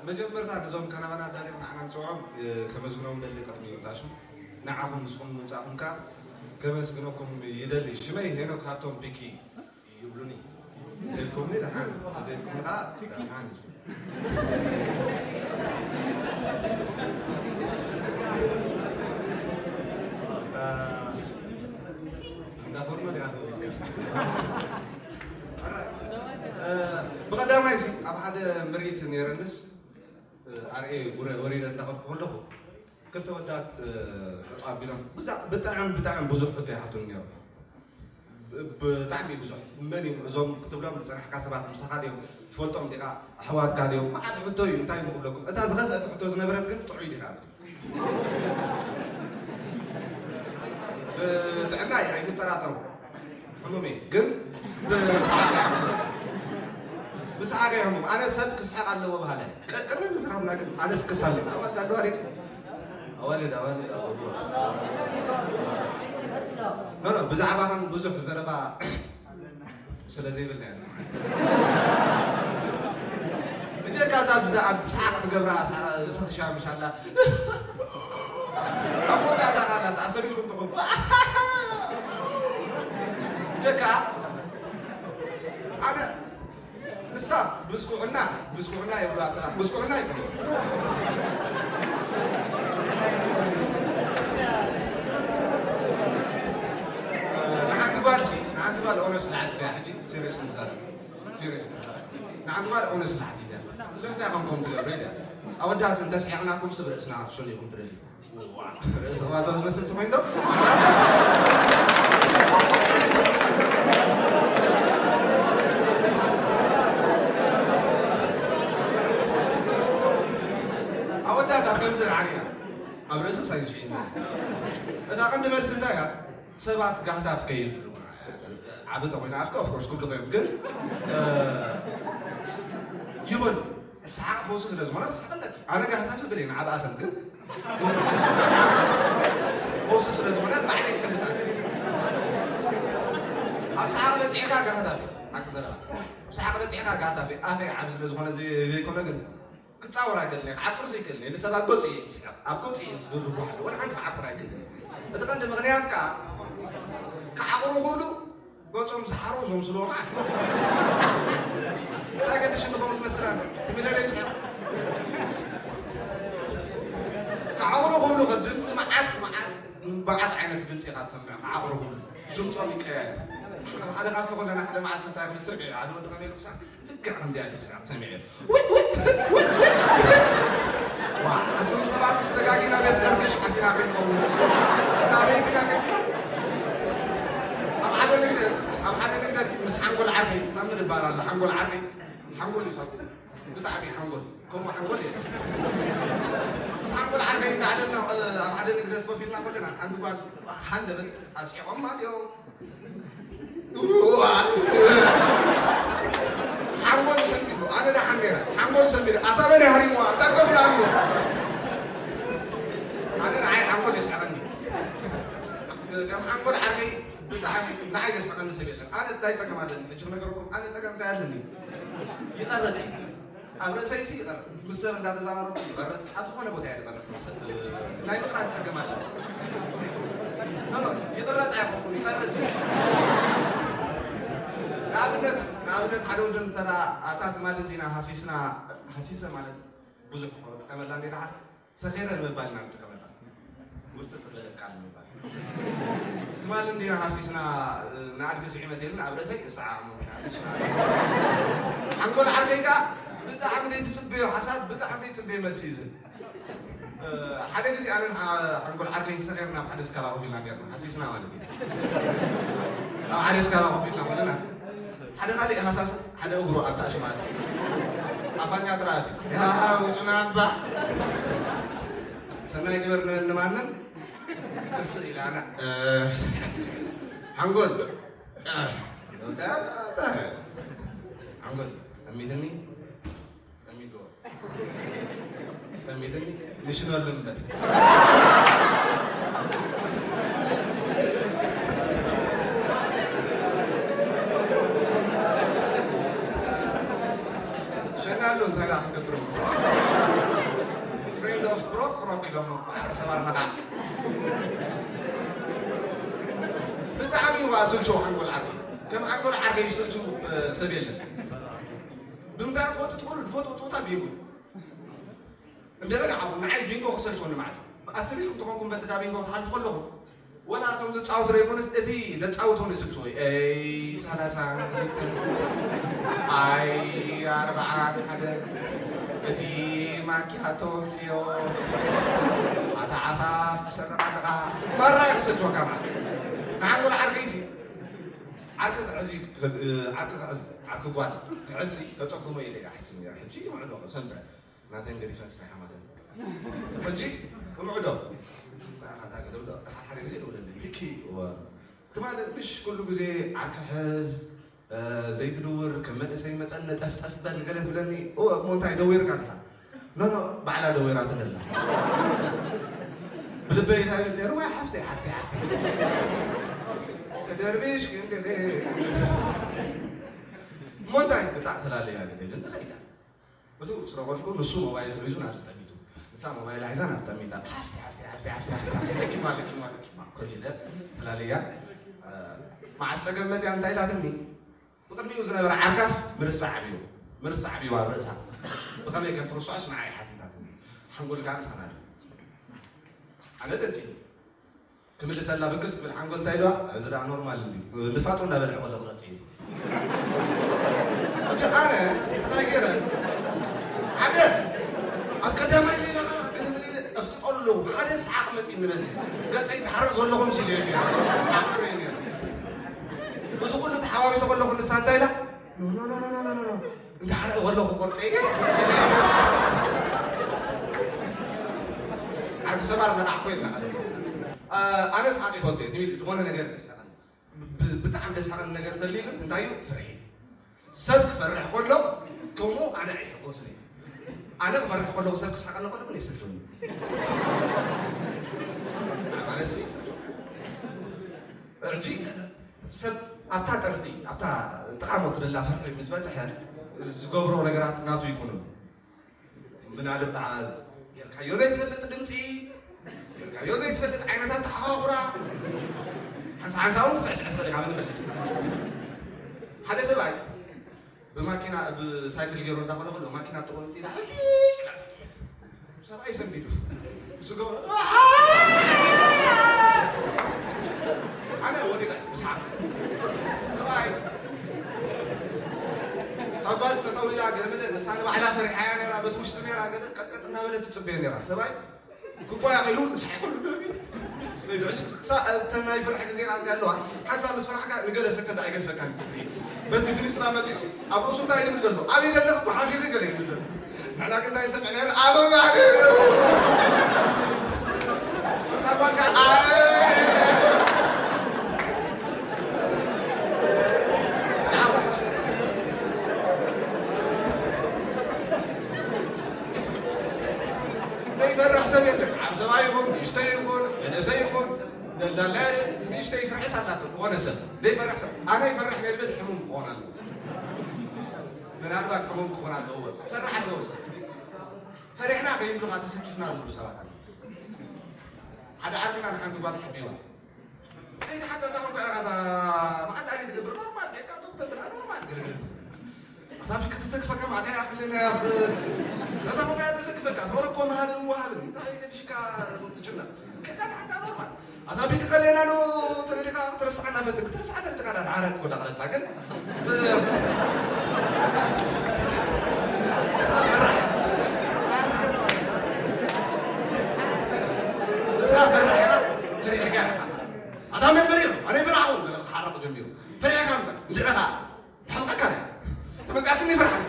መጀመርታ ነዞም ካናባና ኣዳልዮም ንዓና ንፅውዖም ከመስግኖም ደሊ። ቅድሚ ምእታሹ ንዓኹም ንስኹም ምምፃእኹም ከዓ ከመስግነኩም ይደሊ። ሽመይ ሄኖክ ሃብቶም ፒኪ ይብሉኒ። ተዘይልኩምኒ ደሓን፣ ተዘይልኩም ከዓ ደሓን። እንዳኾርኖ ዲኻ ትብል? ብቐዳማይ ሲ ኣብ ሓደ ምርኢት ነይረንስ ኣርኤ ጉረ ወሪደ እንዳኸድኩ ከለኹ ክልተ ወዳት ጠጠው ኣቢሎም ብጣዕሚ ብጣዕሚ ብዙሕ ሕቶ ይሓቱኒ ነይሮም። ብጣዕሚ ብዙሕ። መን እዮም እዞም ክትብሎም ዝፀናሕካ ሰባት? ምሳኻ ድዮም? ትፈልጦም ዲኻ? ኣሕዋትካ ድዮም? መዓት ሕቶ እዩ። እንታይ ምክብለኩም? እታ ዝኸፍአት ሕቶ ዝነበረት ግን ጥዑይ ዲኻ? ብጥዕናይ ኣይትጠራጠሩ። ሕሙም እየ ግን ብስሓቕ እየ ሕሙም። ብስሓቕ እየ ሕሙም። ኣነ ሰብ ክስሕቕ ኣለዎ በሃላይ። ቅድሚ ምዝራብና ግን ኣነ ስክፍታ ኣለኒ። ኣዋልድ ኣለዋ ዲኻ? ኣዋልድ ኣዋልድ ኣዋልድ። ኖ ኖ፣ ብዛዕባኸም ብዙሕ ዘረባ ስለ ዘይብልና እያ። ብጀካ እዛ ብዛ ኣብ ሰዓት ትገብራ ሰኽሻ ምሻላ ኣብ ወዳታ ካላ ተኣሰሪኩም ትኹም። ብጀካ ኣነ ንሳ ብስኩዕና ብስኩዕና ይብሉ ኣሰላት ብስኩዕና ይብሉ። ንሓንቲ ጓል ንሓንቲ ጓል ኦነስ ንሓንቲ ጋ ሕጂ ሲሪየስ ንዛረብ። ሲሪየስ ንዛረብ። ንሓንቲ ጓል ኦነስ ንሓንቲ ጋ ስለምንታይ ከም ከም ትገብሩ ኢለ ኣወዳት እንተስሒቕናኩም ስብ ርእስና ክትሸኑ ኢኹም ትደልዩ። ርእሲ ቅባቶ ዝመስል ትኾይኑ ዶ? ኣወዳት ኣብ ከምዚ ንዓርያ ኣብ ርእሲ ሳይንሽና እታ ቀንዲ መልሲ እንታይ እያ? ሰባት ጋህታፍ ከይብሉ ዓቢ ተኮይና ኣፍካ ኦፍኮርስ ክብሉ ኮይም ግን ይበሉ ሰሓቕ ፈውሲ ስለ ዝኾነ ሰሓቐለኪ ኣነ ጋህታፍ ብል ኢና ዓብ ኣፈን ግን ፈውሲ ስለ ዝኾነ ባዕለ ይፈልጣ ኣብ ሰሓቕ በፂዕካ ጋህታፍ ሓቂ ዘረባ ኣብ ሰሓቕ በፂዕካ ጋህታፍ ኣፈ ዓብ ስለ ዝኾነ ዘይኮነ ግን ክፃወር ኣይክእልን እየ ክዓቁር ዘይክእልን እየ ንሰብ ኣብ ገፁ እየ ዝስሕቕ ኣብ ገፁ እየ ዝድርጓሓሉ ወላ ሓንቲ ክዓቁር ኣይክእልን እቲ ቀንዲ ምኽንያት ከዓ ክዓቁሩ ክብሉ ገጾም ዝሓሩ ዘምስልዎ ማለት እንታይ ገድሽ እንተኾኑ ዝመስል ኣሎ ትሚለለ ይስሕቕ ክዓቁሩ ክብሉ ከ ድምፂ መዓት መዓት መዓት ዓይነት ድምፂ ኢኻ ትሰምዕ ክዓቁሩ ክብሉ ድምፆም ይቀያየር ሓደ ካፌ ከለና ሓደ መዓልቲ እንታይ ክብል ስርቂ ሓደ ወዲ ከመይ ክሳዕ ልክዕ ከምዚኣ ድምፂ ሰሚዐ ኣቱም ሰባት ተጋጊና ቤት ከርግሽ ኣቲና ከይንኸውን ናበይ ቢና ከይንከ ኣብ ሓደ ንግደት ኣብ ሓደ ንግደት ምስ ሓንጎል ዓርከይ ሳምር ይባል ኣሎ ሓንጎል ዓርከይ ሓንጎል እዩ ሳምር ብጣዕሚ ሓንጎል ከምኡ ሓንጎል እየ ምስ ሓንጎል ዓርከይ እንዳዕለልና ኣብ ሓደ ንግደት ኮፍ ኢልና ከለና ሓንቲ ጓል ሃንደበት ኣስሒቖም ማለት እዮም ሓንጎል ሰሚሉ ኣነ ደሓን ነይረ ሓንጎል ሰሚሉ ኣታ መን ሃሪምዋ እንታይ ከብል ኣሎ ኣነ ንዓይ ሓንጎል የስሕቐኒ ከም ሓንጎል ዓርከይ ብጣዕሚ ንዓይ ዘስሕቐኒ ሰብ የለን ኣነ እንታይ ፀገም ኣለኒ ሕጂ ክነገረኩም ኣነ ፀገም እንታይ ኣለኒ ይቐረፅ እዩ ኣብ ርእሰይሲ ይቐርፅ ምስ ሰብ እንዳተዛራረብኩ ይቐርፅ ኣብ ዝኾነ ቦታ እየ ዝቐርፅ ምስ ሰብ ናይ ምቕራፅ ፀገም ኣለ ይቕረፅ ኣይኮንኩን ይቐርፅ ንኣብነት ንኣብነት ሓደ ወዲ እንተ ኣታ ትማሊ እንዲና ሃሲስና ሃሲሰ ማለት ብዙሕ ጥቀመላ እንዲ ደሓር ሰኺረ ንምባል ኢና ንጥቀመላ ውርፅፅ ዝበለት ቃል ንምባል ትማሊ እንዲና ሃሲስና ንኣድጊ ስዒመት የለን ኣብ ርእሰይ እሰዓሙ ሓንጎል ዓርከይ ከዓ ብጣዕሚ ዘይትፅበዮ ሓሳብ ብጣዕሚ ዘይትፅበዮ መልሲ እዩ ዝህብ ሓደ ግዜ ኣነን ሓንጎል ዓርከይ ሰኺርና ኣብ ሓደ ስካላ ኮፍ ኢልና ነርና ሃሲስና ማለት እዩ ኣብ ሓደ ስካላ ኮፍ ኢልና ከለና ሓደ ካልእ ሃሳስ ሓደ እግሩ ኣብታ ሽማት ኣፋኛ ጥራት ውጭና ኣባ ሰናይ ግበር ንበኒ ማንም እርስ ኢላና ሓንጎል ሓንጎል ጠሚትኒ ጠሚትዎ ጠሚትኒ ንሽነሉ እምበር እንታይ ደኣ ክንገብር? Friend of Broke Broke ኢሎም ማሕበረሰብ ኣርመካ። ብጣዕሚ እዩ ስልችው ሓንጎል ዓርከይ። ከም ሓንጎል ዓርከይ ዝስልችው ሰብ የለን። ብምንታይ ክትፈልጡ ትኽእሉ? ዝፈትዎ ፆታ ቢንጎ። እንደገና ዓው ንዓይ ቢንጎ ክሰልችወኒ ማለት እዩ። ኣስሪልኩም ተኾንኩም በቲ ዳ ቢንጎ ክትሓልፉ ከለኹም ወላ እቶም ዝጻወቱ ዘይኮነስ እቲ ዘጻውቱ ንስልችዎ። ኤይ ሰላሳ ኣይ ኣርብዓ ሓደ እቲ ማኪያቶ ኣምጽዮ ኣታ ዓፋፍ ትሰርቕ ኣለኻ። ማራ ይኽሰልችወካ ማለት እዩ። ንዓንጎል ዓርከይሲ ዓርኪ ክሕዝ እዩ፣ ዓርኪ ክሕዝ፣ ዓርኪ ጓል ክሕዝ ከጸግሞ ኢለ እየ ሓስብ ነይረ። ሕጂ ይምዕዶ ሰንበ ናተን ገዲፈን ስራሕ ማለት እዩ። ሕጂ ክምዕዶ ሓደ ግዜ ደውለ ሚኪ እዋ፣ ትማሊ ምሽ ኩሉ ግዜ ዓርኪ ሕዝ፣ እ፣ ዘይትድውር ከም መንእሰይ መጠን ነጠፍጠፍ በል ገለ ትብለኒ። እወ እሞ እንታይ ደዊርካ ኣለኻ? ኖ ኖ ባዕላ ደዊራትኒ ኣላ። ብልበይ እንታይ ይብል ነይሩ? ወይ ሓፍተይ ሓፍተይ ሓፍተይ ተደርቢሽ ክንዲ እሞ እንታይ ብጣዕ ትላለያ ግደ ኢለ ንኸይዳ። እቱ ስረቆልኩ ንሱ ሞባይል ሒዙ ናብ ተጠሚቱ፣ ንሳ ሞባይል ሒዛ ናብ ተጠሚታ። ሓፍቲ ሓፍቲ ሓፍቲ ሓፍቲ ሓፍቲ ሓፍቲ ለኪማ ለኪማ ለኪማ ኮጅለ ተላለያ። መዓት ጸገም መጽያ እንታይ ኢላትኒ? ብቕድሚኡ ዝነበረ ዓርካስ ምርሳዕ ኣብዩ፣ ምርሳዕ ኣብዩ ኣብ ርእሳ። ብኸመይ ከም ትርስዖስ ንዓይ ሓቲታትኒ። ሓንጎልካ ምሳና ኣሎ። ኣነ ደንጺ ክምልሰላ ብግስ ክብል ሓንጎል እንታይ ኢልዋ? እዚ ደኣ ኖርማል እንድዩ። ንፋጡ እንዳበልዐ ከሎ ክረጽእ እዩ። ሕጂ ኣነ እንታይ ገይረ? ሓደ ኣብ ቀዳማይ ሌላ ገለ መለ እፍጥጠሉ ኣለኹ። ሓደ ሰሓቕ መጺእኒ በዚ። ገጸይ ዝሓርቕ ዘለኹ መሲሉ እዩ ነይሩ። ኣፍቅረ እዩ ነይሩ። እዚ ኩሉ ተሓዋዊሰ ከለኹ ንሳ እንታይ ኢላ? ኖ፣ ኖ፣ ኖ፣ ኖ፣ ኖ፣ ኖ፣ ኖ። እንዳሓረቐ ከለኹ ቆርጠ እዩ። ዓርኪ ሰባር መጣዕ ኮይንካ። እ፣ ኣነ ሰሓቕ ይፈልጦ እየ። ዝብል ዝኾነ ነገር ደስ ይብለኒ። ብ-፣ ብጣዕሚ ደስ ዝብለኒ ነገር እንተልዩ ግን እንታይ እዩ? ፍርሒ። ሰብ ክፈርሕ ከሎ ከምኡ ኣነ ኣይሕጎስን እየ። ኣነ ክፈርሕ ከለኹ ሰብ ክስሕቀኒ ከሎ ግን የስልችወኒ። ማለት የስልችወኒ። ሕጂ ሰብ ኣብታ ጠርዚ፣ ኣብታ ጥቓሞ ትደላ ፍርሒ ምስ በጽሐ ዝገብሮ ነገራት ናቱ ይኩኑ። ምናልባት ጌርካዮ ዘይትፈልጥ ድምጺ፣ ጌርካዮ ዘይትፈልጥ ዓይነት ኣተሓኻኹራ፣ ሓንሳ ሓንሳ እውን ክስዕስዕ ትኽእል ኢኻ፣ መን ይፈልጥ? ሓደ ሰብኣይ ብማኪና፣ ብሳይክል ገይሩ እንዳኾነ ከሎ ማኪና ጥቕሚ ኢላ፣ ሕፊ ኢላ። ሰብኣይ ሰንቢዱ። ምስ ገበሮ፣ ኣነ ወዲቐ ብሰዓት። ሰብኣይ፣ እታ ጓል ጠጠው ኢላ ገለ መለ፣ ንሳ ንባዕላ ፈሪሓ እያ ነይራ፣ በቲ ውሽጢ ነይራ፣ ገለ ቀጥቀጥ እናበለት ትጽበዮ ነይራ። ሰብኣይ፣ ክጓያ ከይሉ፣ ንስሓ ይኸሉ ደሚ። እተን ናይ ፍርሒ ግዜ ቃልካ ኣለዋ። ሓንሳብ ምስ ፈራሕካ ንገለ ሰከንድ ኣይገድፈካን። በቲ ፊኒስትራ መጺኡሲ ኣብ ርእሱ እንታይ ይብል ዘሎ? ኣበይ ዘለኺ እኮ ሓፊኺ ገለ ይብል ዘሎ። ንሕና ግን እንታይ ንሰምዕ ነይርና? ኣበባ ኣበባ ዘይፈርሕ ሰብ የለን። ዓብ ሰብኣይ ይኹን፣ ንእሽተይ ይኹን፣ መንእሰይ ይኹን፣ ደልዳላይ ንእሽተይ ፍርሕስ ኣላቶ ዝኾነ ሰብ። ዘይፈርሕ ሰብ፣ ኣነ ይፈርሕ ከይብል ሕሙም ክኾን ኣለዎ። ምናልባት ሕሙም ክኾን ኣለዎ። ፈራሕ ኣለዎ ሰብ። ፈሪሕና ከይብሉኻ ተሰኪፍና ዝብሉ ሰባት ኣለዉ። ሓደ ዓርክና ንሓንቲ ጓል ሓቢዋ። ከይተሓተታ እኮ ኢኻ እታ መዓልቲ ኣይትገብር፣ ኖርማል ጌጋ ዶክተር ብላ ኖርማል ግርግር። ኣታ ቢክ ተሰክፈካ ማለት እያ፣ ክልል እያ፣ ብ-፣ ነታ እኮ እያ ተሰክፈካ፣ ፍቕሪ እኮ ምሃብን ምውሃብን፣ እንታይ ገድሽካ ትጭነቕ? ጌጋ ንሓንሳ ኖርማል። ኣታ ቢክ ከለና ዶ ተረዲኻ ክትረስዓና ፈትክ፣ ክትረስዓ ተረዲኻ ዳ ዓረቅ እኮ ዳ ቀረጻ ግን፣ ብ-፣ እዛ ፈሪሕካ፣ ፈሪሕካ ኢኻ። ኣታ መን ፈሪሑ? ኣነ ይፈራሕኹ፣ ገለ ክሓረቕ ጀሚሩ። ፈሪሕካ እምበር፣ እንድዒኻ፣ ትሕልቐካ ድያ? ተመጽኣትኒ ይፈርሓል።